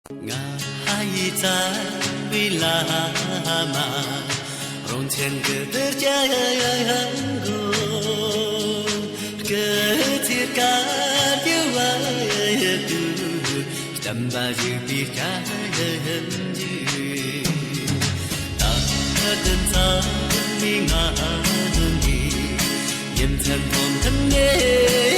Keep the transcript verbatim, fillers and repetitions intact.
ང་ཡི་རྩ་བའི་བླ་མ་རང་བཙན་གྱི་དར་རྒྱན་དགོས། སྐུ་ཚེ་བསྐལ་བརྒྱའི་བར་དུ་བསྟན་པ་བཞུགས་པའི་བསྟན་བཅོས། ད་ལྟ་ཚང་མའི་ངང་ནས་ཉིན་མཚན་མཐོང་ཐུབ་ནས།